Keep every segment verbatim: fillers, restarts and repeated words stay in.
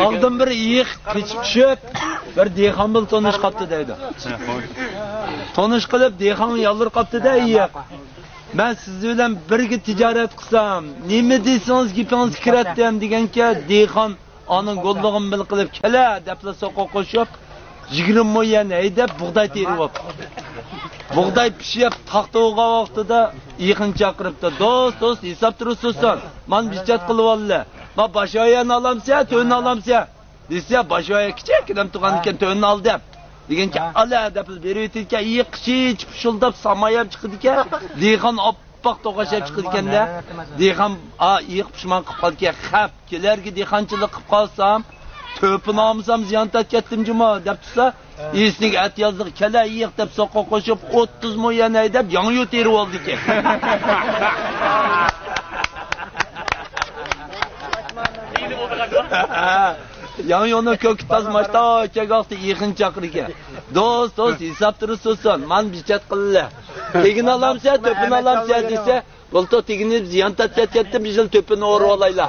ئالدىن بىر ئېيىق قېچىپ چۈشۈپ، بىر دېھقان بىلەن تونۇشۇپ قاپتۇ دەيدۇ. تونۇش قىلىپ، دېھقانغا يالۋۇرۇپ قاپتۇ-دە، ئېيىق. مەن سىز بىلەن بىرگە تىجارەت قىلسام، نېمە دېسىڭىز گېپىڭىزگە كىرەتتىم دېگەنكە، دېھقان ئانىڭ گوللۇقىنى بىللە قىلىپ كېلە دەپلا سوقا قوشۇپ، يىگىرمە مو يەن ھەيدەپ بۇغداي تېرىۋاپتۇ. بۇغداي پىشىپ تاختا بولغان ۋاقتىدا ئېيىقنى چاقىرىپتۇ. دوست، دوست، ھېساب تۇرۇسۇن. مانا بىچات قىلىۋالدى. ما باش ئاياغنى ئالامسەن، تۆۋىنى ئالامسەن؟ دېسە، باش ئاياغ كىچىككىنە تۇرغان ئىكەن، تۆۋىنى ئالدىم. دېگەنكە، ھە. ئالا دەپ بېرىۋېتىدىكەن، ئېيىق قىچىچ پۇشۇلداپ ساماياپ چىقىدىكەن. دېھقان ئاپئاق توقاچ چىقىدىكەن-دە. دېھقان، ئا، ئېيىق پۇشمان قىلىپ قالدىكەن. خەپ، كېلەرگە دېھقانچىلىق قىلىپ قالسام، تۆپىنى ئالمىسام زىيان تارتىپ كەتتىم جۇمۇ، دەپ تۇرسا، ئىسىنىڭ ئەتىيازلىقى كەلە ئېيىق دەپ سوقا قوشۇپ، ئوتتۇز مو يەن ھەيدەپ، ياڭيۇ تېرىۋالدىكەن. ياڭيۇنىڭ كۆكى تازا ماشتا كەلگەن ۋاقتى ئېيىقنى چاقىرىدىكەن. دوست، دوست، ھېساب تۇرۇسۇن. مانا بىچات قىلىلە. تېگىنى ئالامسەن، تۆپىنى ئالامسەن دېسە، بۇلتۇر تېگىنى زىيان تارتىپ كەتتىم، بىز يەنە تۆپىنى ئورىۋالايلا.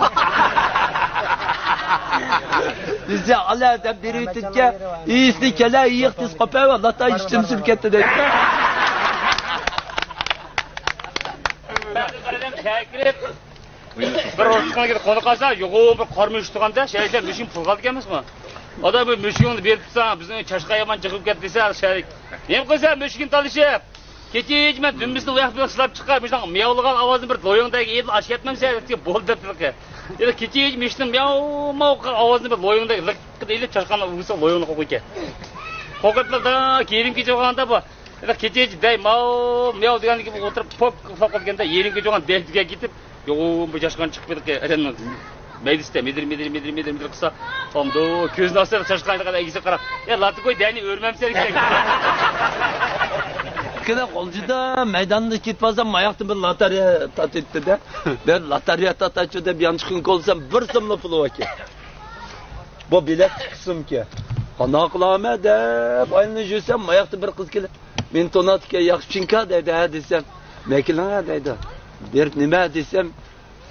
دېسە، ئالا دەپ بېرىۋېتىدىكەن، ئىسىنى كەلە ئېيىق تېز قوپۇپ، لاتا ئىچىم سۈرۈپ كەتتى دەيدۇ. بىر ئوتتۇز كىلو قونۇپ قالسا، يوغان بىر قارا مۈشۈك تۇرغاندا، شەرىكلەر مۈشۈكنى پۇلغا ئالىدىكەن ئەمەسمۇ؟ ئادام بىر مۈشۈكۈڭنى بېرىپ تۇرساڭ، بىزنىڭ چاشقان يامان جىقىپ كەتتى دېسە، شەرىك. نېمە قىلسا مۈشۈكنى تالىشىپ، كېچىچە مەن دۈمبىسىنى ئۇ ياق بۇ ياق سىلاپ چىققان، مۇشۇنداق مىياۋلىغان ئاۋازنى بىر لويۇڭدەك ئېلىپ ئاشۇ كەتمەمسەن دېسە، بولدى دەپتۇ. يەنە كېچىچە مۈشۈكنىڭ مىياۋ ماۋ قىلغان ئاۋازىنى بىر لويۇڭدەك لىققىدە ئېلىپ چاشقان ئۇۋىسى لويۇڭنى قوقۇيكەن. قوقۇپلا يېرىم كېچە بولغاندا بۇ، يەنە كېچىچە دەي ماۋ مىياۋ دېگەندىن كېيىن ئولتۇرۇپ پوك ئۇخلاپ قالغاندا يېرىم كېچە بولغان دەي دېگەن كېتىپ، يوغان بىر چاشقان چىقىپ كېتىپ ئادەمنىڭ مەيدىسىدە مىدىر، مىدىر، مىدىر، مىدىر، مىدىر قىلسا، ئامدۇ كۆزىنى ئاچسا، چاشقانغا قاراپ، ئەگىسىگە قاراپ، «يا، لاتا قوي، دەينى ئۆرمەمسەن» دېگەن. كېلە غۇلجىدا مەيداندا كېتىپ بارسام، ماياقتا بىر لاتارىيە تارتىۋېتىپتۇ-دە. مەن لاتارىيە تارتايچۇ دەپ يانچۇقىنى كولىسام، بىر سوملا پۇلى باركەن. بۇ بېلەت ئىككى سومكەن. قانداق قىلارمەن دەپ ئايلىنىپ يۈرسەم، ماياقتا بىر قىز كېلىپ، مېنى تونۇۋاتىدىكەن، «ياخشىمىكەن؟» دەيدۇ. «ھە» دېسەم، «مەكىلىڭە» دەيدۇ. بېرىپ نېمە دېسەم،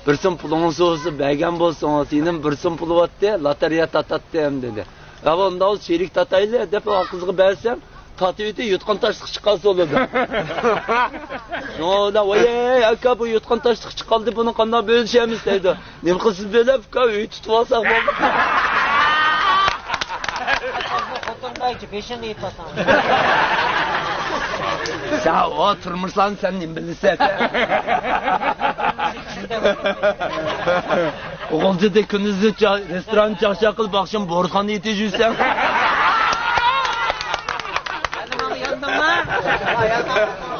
«بىر سوم پۇلىڭىز بولسا بەرگەن بولسىڭىز، يەنە بىر سوم پۇلى بارتتى، لاتارىيە تارتاتتىم» دېدى. «ھە، ئۇنداق بولسا شېرىك تارتايلى» دەپ ئۇ قىزغا بەرسەم، تارتىۋېتىپ يوتقان تاشلىق چىققان سولىدى. شۇنىڭ بىلەن، «ۋاي ئاكا، بۇ يوتقان تاشلىق چىققاندا بۇنى قانداق بۆلۈشەمىز؟» دەيدۇ. «نېمە قىلسىز بۆلۈپ، ئۇكا، ئۆي تۇتۇپ ئالساق بولدى.» خوتۇنغا بېشىڭنى يېپىۋاتساڭ. سەن ئۇ تۇرمۇشلارنى سەن نېمە بىلىسەن؟ غۇلجىدا كۈندۈزى چا-، رېستوران چاقچاق قىلىپ، ئاخشام بورۇتخانىدا يېتىپ يۈرسەڭ.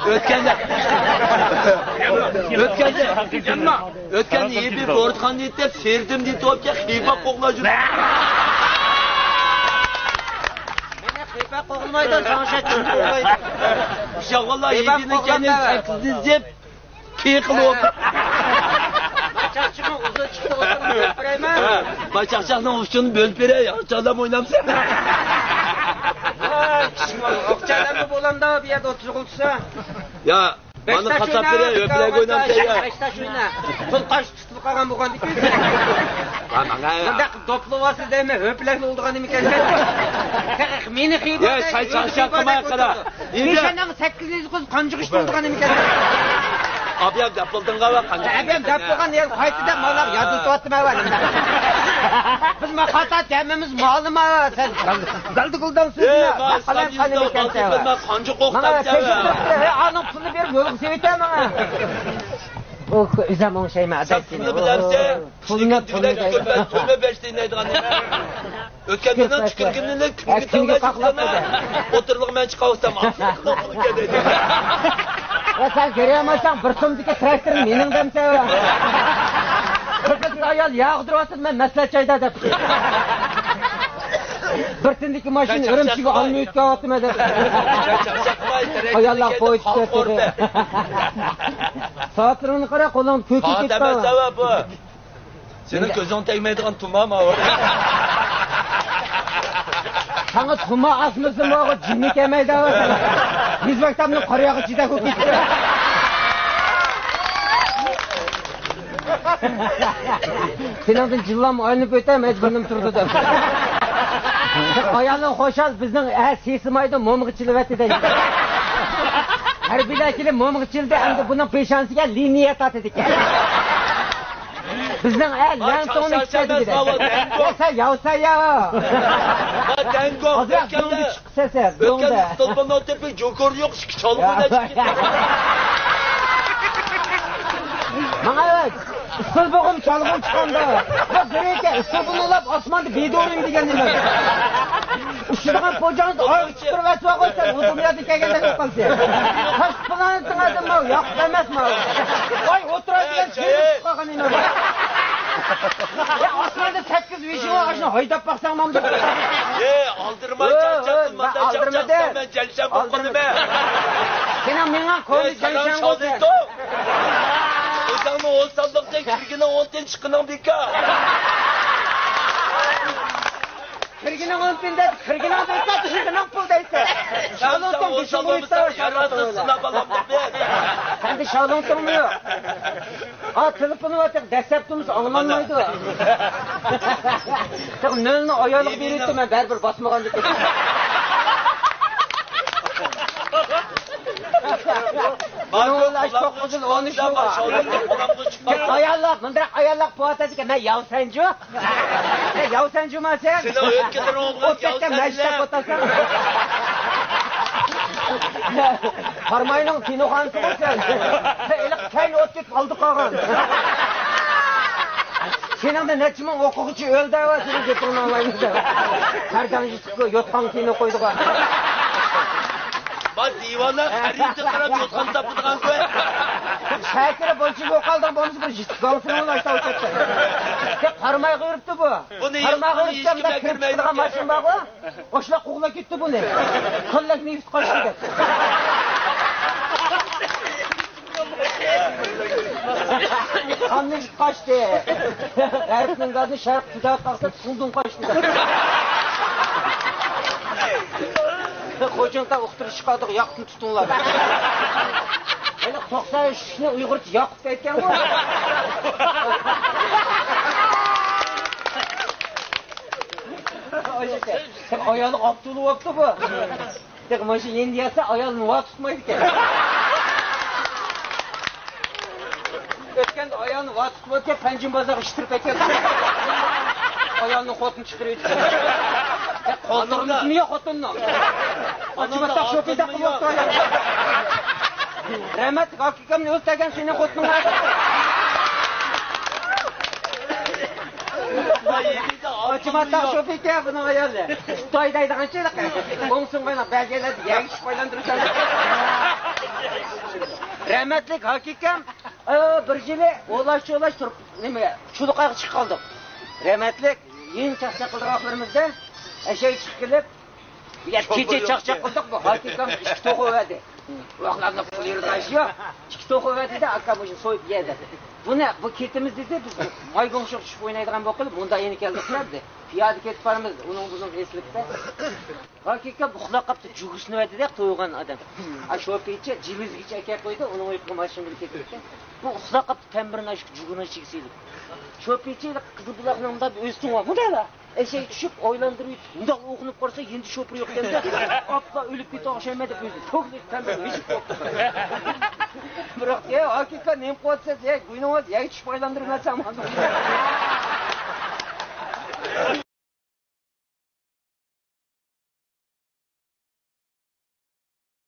ئۆتكەندە، ئۆتكەندە، ئۆتكەندە يېپىپ بورۇتخانىدا يېتىپ، سېرىدىم دېتىۋاپكەن، خىپا قوغلاپ يۈر. مېنى خىپا قوغلىمايدۇ، ساڭا شەك چۈشۈپ قوغلايدۇ. ئىشاق، ۋاللا، يېدىنى كەينى سەككىزنى زىپ، كېيىن قىلىۋاتىدۇ. چاقچىقىڭ ئۇزۇن چىقتى، ئوتتۇرىغا بۆلۈپ بېرەيمەن. باي چاقچاقنىڭ ئۇچىنى بۆلۈپ بېرەي، ئاقچالام ئوينامسەن؟ ۋاي، كىشىلەرمۇ بولامدا بۇ يەردە ئوتتۇرىغا ئولتۇرسا. يا، مانا قاتاپ بېرەي، ئۆپلەرگە ئوينامسەن يا. بەش تاش ئوينا. پۇل قاچتى؟ تۇتۇلۇپ قالغان بولغاندىكىن. ۋا ماڭا. مۇنداق دوپلىۋالسا دەيمەن، ھۆپلەك بولىدىغان نېمىكەن. مېنى خىبا. يا، سەن چاقچاق قىلماي قارا. ئەمدى پېشانەڭ سەككىز يۈز قىز قانجۇق ئىش بولىدىغان نېمىكەن. ئابىيام دەپ بولدۇڭغا ۋە قانجۇق. ئابىيام دەپ بولغان يەر قايتىدا مانا يادلىتىۋاتىمەن ۋە. بىز ما خاتا دەمىمىز مالىما سەن. دالدى قىلدىڭ سۆزىنى. قانجۇق ئوقۇتامسەن. ئانىڭ پۇلنى بېرىپ يولغا سېلىۋېتە ماڭا. ئۇھ، ئۆزۈم ئوڭشايمەن، سەن ئاداش سېنى. پۇلنى بىلەمسەن؟ ئۇھ، پۇلنى، پۇلنى. تۆمە، تۆمە بەش دېيىنەيدىغان نېمە؟ ئۆتكەن يىلنىڭ تۈكۈرگىنىنى كىمگە تەڭلەيسىز؟ ئوتتۇرىلىق مەن چىقاۋاتسام، ئاپتونلۇق پۇلى كەلدى. ۋە سەن كۆرەلمەيسەن، بىر سومدىكى تراكتورنى مېنىڭ دەمسەن. بىر قىز ئايال ياغدۇرۇۋاتىدۇ، مەن مەسلىھەت جايدا دەپ. بىر تىندىكى ماشىنا ئۈرۈمچىگە ئالماي ئۆتكەۋاتىمەن دەپ. ئاياللار قويۇپ كەتتى. سائەتلىرىڭنى قارا، قولۇڭدا كۆكۈپ كېتىپ قالغان. سېنىڭ كۆزۈڭ تەگمەيدىغان تۇما ماۋۇ. ساڭا تۇما ئاسمىسىمۇ جىننى كەلمەيدۇ. يۈز مەكتەپنىڭ قارىياغىچىدەك بولۇپ كېتىپتۇ. سېنىڭدىن جىللام ئايلىنىپ ئۆتەي، مەجبۇرنىم تۇرىدۇ دەپ. ئايالىڭ خۇشال، بىزنىڭ ئە سېسىمايدۇ، مومىغا چىلىۋەتتى دەيدۇ. ھەربىيلەر كېلىپ مومىغا چىلدى، ئەمدى بۇنىڭ پېشانىسىگە لىنىيە تارتىدىكەن. بىزنىڭ ئە لەڭتۇڭنى ئىشلەتتى دەيدۇ. يا سەن ياۋسەن يا. ئازراق دۆڭدە چىق. سەسە، ئۆتكەن دۆڭدە. ئىستىلبىنىڭ تېپى جوكور يوق، ئىككى چالغۇ يا. ماڭا ئىستىلبىغىم چالغۇ چىققاندا. بۇ بىر ئىكەن، ئىستىلبىنى ئۇلاپ ئاسماندا بىدۇرۇم دېگەن نېمە؟ ئۇچىدىغان پوجاڭنى ئايغا چىقىرىۋەتسە قويسا، ئۇ دۇنيادا كەلگەندەك بولۇپ قالسا. تاشقى پلانېتىڭ ئادەم ماۋۇ، ياقۇپ ئەمەسمۇ؟ ۋاي، ئولتۇرار دېگەن ئەي، سېرىپ چىقىپ قالغان نېمە؟ يا، ئاسماندا سەككىز ۋىژىڭ ئاشۇنى ھايداپ باقساڭ مامدۇ؟ ئالدىرىماي، ئۆي، چاقچاقتىن ئۆي، مەن مانداق ئالدىرىمىدىم. چاقچاقتىن مەن جەنشەن بولۇپ قالىمەن. سېنىڭ مېڭەڭ كونا ئۆي، ساراڭ جەنشەن بولسا. شاۋلىنتو. ئۆزۈڭنى ئون سانلىقتىن كىرگىنىڭ ئون تىن چىققىنىڭ بىكار. كىرگىنىڭ ئون تىن دەپ، كىرگىنىڭ بىكار، چىققىنىڭ پۇل دەيسەن. شاۋلىنتوڭ بېشىڭ بۇرۇيتتا، ياراسىز سىنا بالامدۇق بىز. سەندە شاۋلىنتوڭمۇ يوق؟ ئا، تېلېفونى بار، تېخى دەسسەپ تۇرمىسا ئاڭلانمايدۇ. تېخى نۆلنى ئايالغا بېرىۋېتىپتۇ، مەن بەرىبىر باسمىغاندىكىن. بۇنىڭ بىلەن ئاشۇ توققۇز يىل ئون ئۈچ يىل بار. ئاياللار، مۇنداق ئاياللار قىلىۋاتىدىكەن، مەن ياۋسەنجۇ. ياۋسەنجۇما سەن؟ سېنىڭ ئۆتكىلىرىڭ ئوت كەتكەن مەشىق قىلىۋاتىسەن. قاراماينىڭ كىنوخانىسىغۇ سەن. ھېلىقى كەينى ئوت كېتىپ ئالدى قالغان. سېنىڭدە نەچچە مىڭ ئوقۇغۇچى ئۆلدى ۋە سېنىڭ گېپىڭنى ئاڭلايمىز دەپ. پەردەڭ يېتىققۇ يوتقان كىنو قويدىغان. ما دىۋانە خەرىتە قاراپ يوتقان تاپىدىغان كۆي. شاكىر بولچى بولۇپ قالدىڭ، بولمىسا بىر يېتىپ گاڭسىنى ئۇلاشتا ئوچاقتا. قارامايغا يۈرۈپتۇ بۇ. بۇنى قارامايغا يېقىننى يۈرۈپتۇ، ھېچكىم مۇنداق كىرىپ كىرمەيدىكەن. چىقىدىغان ماشىنا بارغۇ. ئاشۇنداق قوغلاپ كەتتى بۇنى. قىللەك نېفىت قاچتى دەپ. قان نېفىت قاچتى. غەربنىڭ گازى شەرق پىدا قالسا، سۇڭدۇڭ قاچتى دەپ. خوجامغا ئۇقتۇرۇش چىقاردۇق، ياقۇپنى تۇتۇڭلار. ھېلى توقسان ئۈچنى ئۇيغۇرچە ياقۇپ دەيدىكەنغۇ. ئايالى ئابدۇللا بوپتۇ بۇ. تېخى مانا شۇ يېنىدا ياتسا، ئايالىنى ۋا تۇتمايدىكەن. ئۆتكەندە ئايالىنى ۋا تۇتۇپ ئۆتكەن، پەنجىم بازارغا ئىتتىرىپ ئەكەلدى. ئايالىنىڭ خوتۇنى چىقىرىۋېتىپتۇ. قولتۇرمىسىمۇ يوق خوتۇننىڭ. ئاچىماتاق شوپىدەك قىلىۋاپتۇ ئايال. رەھمەتلىك ئاكىكەمنى ئۆلتۈرگەن سېنىڭ خوتۇنۇڭ. ئاچىماتاق شوپىكە بۇنىڭ ئايالى. خىتاي دەيدىغانچە، ئوڭسۇن قويۇڭ، بەزىلەر يەگە چۈشۈپ ئايلاندۇرۇشىدۇ. رەھمەتلىك ئاكىكەم، ئا، بىر يىلى ئولاش-چولاش تۇرۇپ، نېمە، چۇلۇقايغا چىقىپ قالدۇق. رەھمەتلىك يېڭى چاقچاق قىلىدىغان ۋاقىتلىرىمىزدا، ئەشەگە چىقىپ كېلىپ، يا، كېچە چاقچاق قىلدۇق، بۇ ئاكىكەم ئىككى توخۇ بەردى. ئۇ ۋاقىتلاردا پۇل يۈرىدىغان ئىش يوق. ئىككى توخۇ بەردى-دە، ئاكام مۇشۇ سويۇپ يە دەپ. بۇنى، بۇ كېتىمىز دېدى، بىز مايگوڭشىغا چۈشۈپ ئوينايدىغان بولۇپ قېلىپ، مۇندا يەنە كەلدۇق دېدى. پىيادە كېتىپ بارىمىز، ئۇنىڭ بۇزۇن ئېسىلىپتە. ئاكىكەم ئۇخلاپ قاپتۇ، جۇگىسىنى بەردى-دە، تويغان ئادەم. ئا، شوپىچە جىلىزگىچە ئەكەپ قويدى، ئۇنىڭ ئۇيقۇغا ماشىنىغا كېتىپتە. بۇ ئۇخلاپ قاپتۇ، تەمبۇرنى ئاشۇ جۇگىنىڭ ئىچىگە سېلىپ. شوپىچە قىزىل بۇلاقنىڭ مۇنداق بىر ئۆستىڭى بار، مۇندالا. ئەشەگە چۈشۈپ، ئايلاندۇرۇپ، مۇنداق ئوخۇنۇپ قارىسا، يېنىدا شوپۇر يوق ئىكەن-دە. ئاپلا ئۆلۈپ كېتىدىغان ئوخشايمەن دەپ ئۆزىنى توكلىدى، تەمبۇرنى ئېچىپ قويۇپتۇ. بىراق، يا، ئاكىكا، نېمە قىلىۋاتىسىز؟ يا، گۇينىڭىز يەرگە چۈشۈپ ئايلاندۇرۇۋەتسەڭ.